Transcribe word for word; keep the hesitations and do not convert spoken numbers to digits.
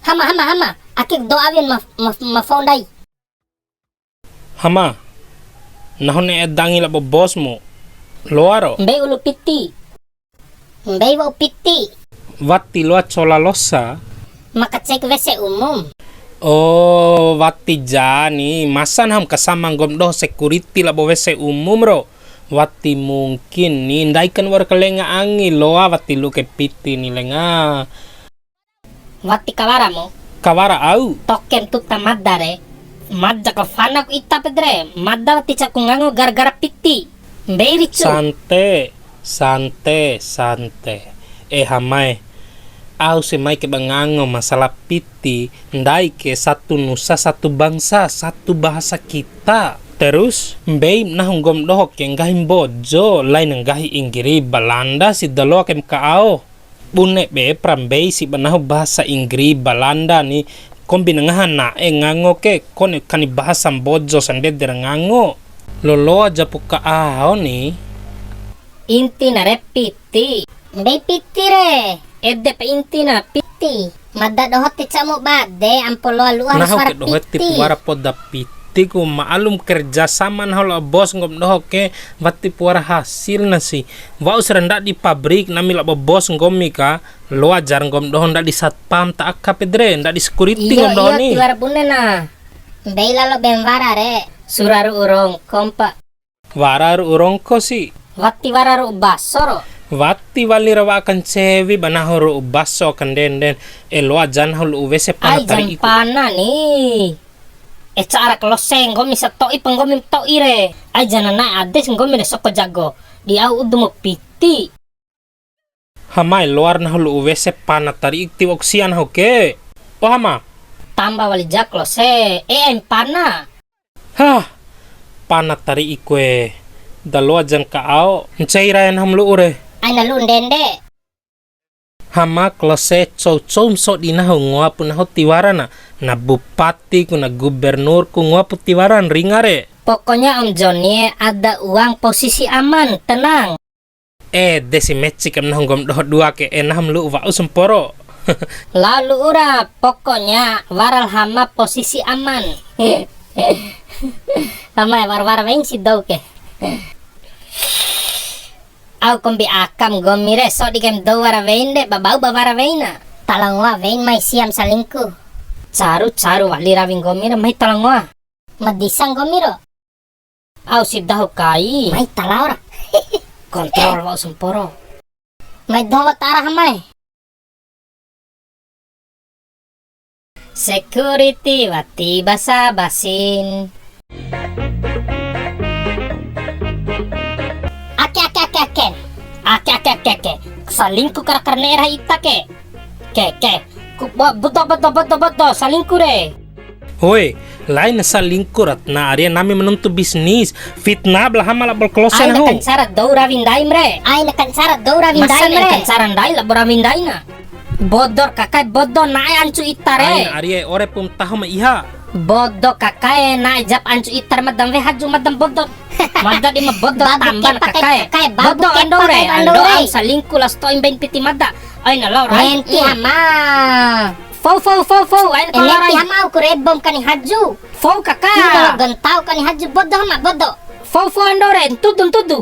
Hama, hama, hama. Ake do awin ma, ma, ma fou ndai. Hama, nahu ne'e eda angi labo bosmu. Loa ro? Mbei ulu piti. Mbei wa'u piti. Wati loa cola losa? Ma kacek W C umum. Oh, wati ja ni. Masa nahu ma kasama nggomi doho security labo W C umum ro? Wati mungkin ni. Ndai kan wa'ur kalenga angi, loa wati lu'u kai piti ni lenga. Wati kawara mu? Kawara au. Token tuta mada re. Mada ka fana ku ita pede re. Mada wati ca'uku ngango gara-gara piti. Mbei ricu. Sante, sante, sante. Eh, Hama e. Au si mai ke ba ngango masalah piti, ndai ke satu nusa, satu bangsa, satu bahasa kita. Terus, mbei nahu nggomi doho ke nggahi Mbojo, lain nggahi Inggris, Balanda, si da loa kaim ka ao. Bune be pra mbei si ba nahu bahasa Inggris, Balanda ni, kombi na ngaha na'e ngango ke, kone kani bahasa Mbojo sandede ra ngango. Loloa japu ka ao ni. Inti na re piti. Mbei piti re. Ede pa inti na piti. Mada doho ti ca'umu bade, ampo loa lu'u harus wara piti. Nahu ke doho ti wara poda piti. Tiku ma'alum kerja sama nahu labo bos nggomi doho ke, wati pu wara hasilna si. Wa'usi ra ndadi pabrik nami labo bos nggomi ka, loa jar nggomi doho ndadi satpam ta aka pede re, ndadi security nggomi doho ni. Iyo, iyo, tiwara bune na. Mbei lalo be ma wara re. Sura ru'u rongko mpa. Wara ru'u rongko si. Wati wara ru'u baso ro. Wati wali ra wa'a kancewi ba nahu ru'u baso kandenden. E loa ja nahu lu'u W C pana tari'i ku. Ai ja mpana ni. E cara klose nggomi sato'i pa nggomi ma to'i re. Ai ja na na'e ade si nggomi re soko jago. Di au udu mu piti. Hama e, loa ra nahu lu'u W C pana tari'i ku, ti wa'uku sia nahu ke. O Hama. Tamba wali ja klose. E ai mpana. Hah, pana tari'i ku e. Da loa jan ka ao, ncai ra nahu ma lu'u re. Aina lu'u ndende. Hama klose, cou-cou ma sodi nahu, ngoa pu nahu tiwara na. Na bupati ku, na gubernur ku, ngoa pu tiwara na ringa re. Pokoknya Om Joni e, ada uang, posisi aman, tenang. Ede si meci kaim nahu nggomi doho dua ke, e nahu ma lu'u wa'u samporo. Lao lu'u ra, pokoknya wara la Hama posisi aman. Hama e, wara-wara wein si dou ke. Au kombi akam nggomi re, sodi kaim dou wara wein de, ba bau ba wara weina. Talangoa wein mai siam salingku. Caru-caru wali rawi nggomi re, mai talangoa. Ma disa nggomi ro. Au si dahu kai. Mai ta lao ra. Kontrol wa'u samporo. Mai doho ta ara Hama e. Security wati basa-basin. Ake, ake, ake, ake. Ake, ake, ake, ake. Salingku kara-kara ne'e rahi ita ke. Ke, ke. Ku, bo-, bodo, bodo, bodo, bodo. Salingku re. Hoe, lain salingku Ratna, arie nami ma nuntu bisnis. Fitnah ba la Hama labo la Klose nahu. Aina kancara dou rawi ndaim re. Aina kancara dou rawi ndaim re. Masa ne'e kancara ndai labo rawi ndaina. Bodor kakae, bodo na'e ancu ita re. Aina arie ore pu ma taho ma iha. Bodo kakae, na'e jap ancu ita re, mada ma weha haju, mada ma bodo. Mada di ma bodo tamban kakae. Bodo ando re, ando au salingku la sato'i mbain piti mada. Aina lao rai. Nenti Hama. Fou, fou, fou, fou, aina kala rai. Nenti Hama, au ku rebom kani haju. Fou kaka. Ina lo gentau kani haju, bodo Hama, bodo. Fou, fou ando re, ntudu, ntudu.